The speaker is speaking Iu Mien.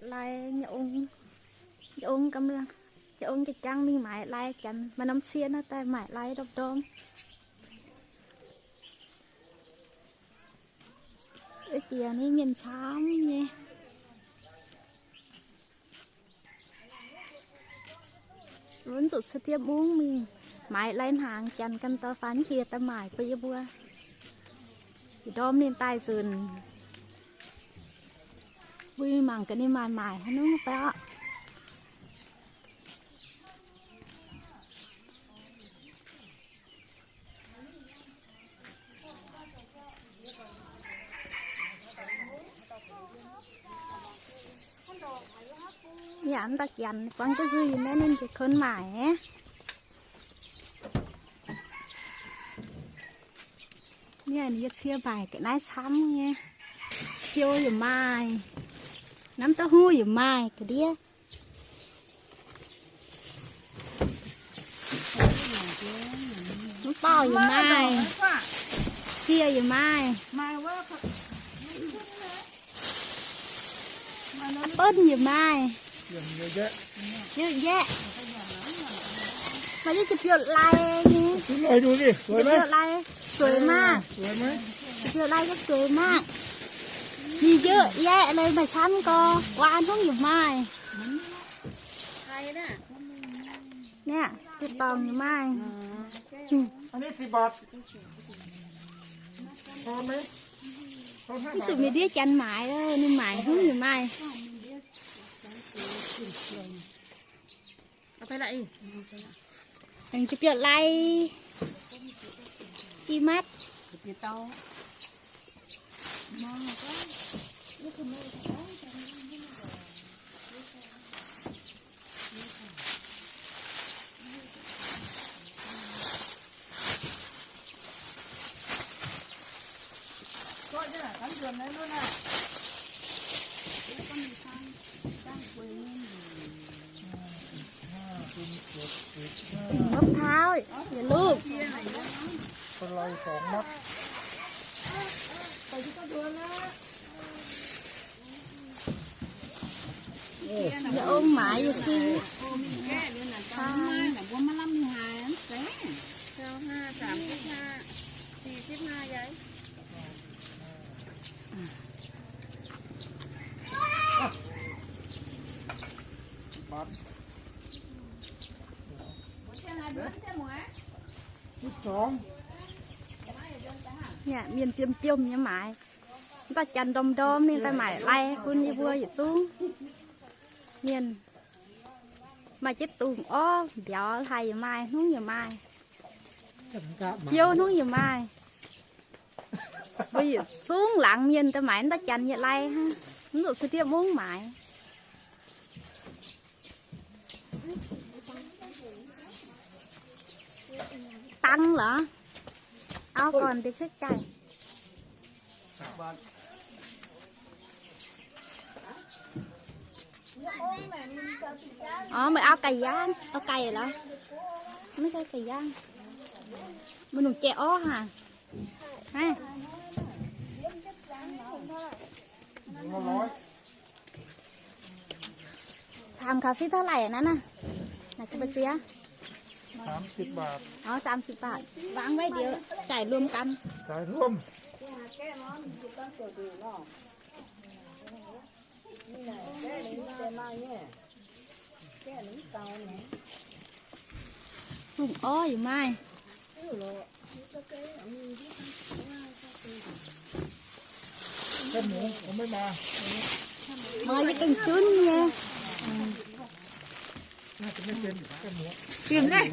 Lai, yie ong, yie ong ga'jang mingh maaiz lai, janx maaih norm cie naaiv daaih maaiz lai ndorm-ndorm. Wuov jiex ni mienh camv nyei. Wuov zuqc cuotv diemv mungv mingh maaiz lai hnaangx, janx ganh dorh faanv jiex daaih maaic bun yie mbuo. Ih ndorm ninh daaih nzunc, mbuo mingh mangc gaax ninh maaih maaic haaix nyungc fai orqc. Yaac mv daaih janx buangv duqv nzuih naaiv ninh njiec kun maaic. Ninh yie cie maaic ga'naaiv camv nyei. Siou yaac maaih, namv da'hungh yaac maaih ga'ndiev. Mv bauh yaac maaih, cie yaac maaih, buonv yaac maaih, yaac njaeqv. Maaih yietc jiex biouv lai nyei. Biouv lai, sueix maah. Biouv lai yaac sueix maah. Ninh njaeqv yaeqv leiz maaih camv gorx, guaa hnungv yaac maaih. Naaiv, diuh dorngx yaac maaih. Mv zuqc mienh ndiev janx maaiz, ninh maaic hnungv yaac maaih. Aengx jiex biouv lai, i matv. Mv pháo, yaac lupv. Yaac ong maaiz yaac siu. Yaac mienh jiem jiem nyei maaiz. Mv baac janx ndorm ndorm ninh daaih maaic lai bun yie mbuo yietc zungv mienh. Maaih jienv dungz orv mbiauz haic yaac maaih, hnungv yaac maaih, biouv hnungv yaac maaih. Mbuo yietc zungv laangz mienh daaih maaiz mv daaih janx yietc lai hnangv, mv zuqc cuotv diemv mungv maaiz. Tăng lỏ. Ao còn thì xếp cày. Ồ, mày ao cày giang, ao cày lỏ. Mày ao cày giang. Mày nung chè ó hả? Hả? Tham khảo xíu tháo lẻ nắn à. Này, cái bật xía. Sám sipv baat. Ồ, sám sipv baat. Vắng với điệu trải luôm cắn. Trải luôm. Dungz orv yaac maaih. Mangc gaax gengh junv nyei. Giemh naaiv.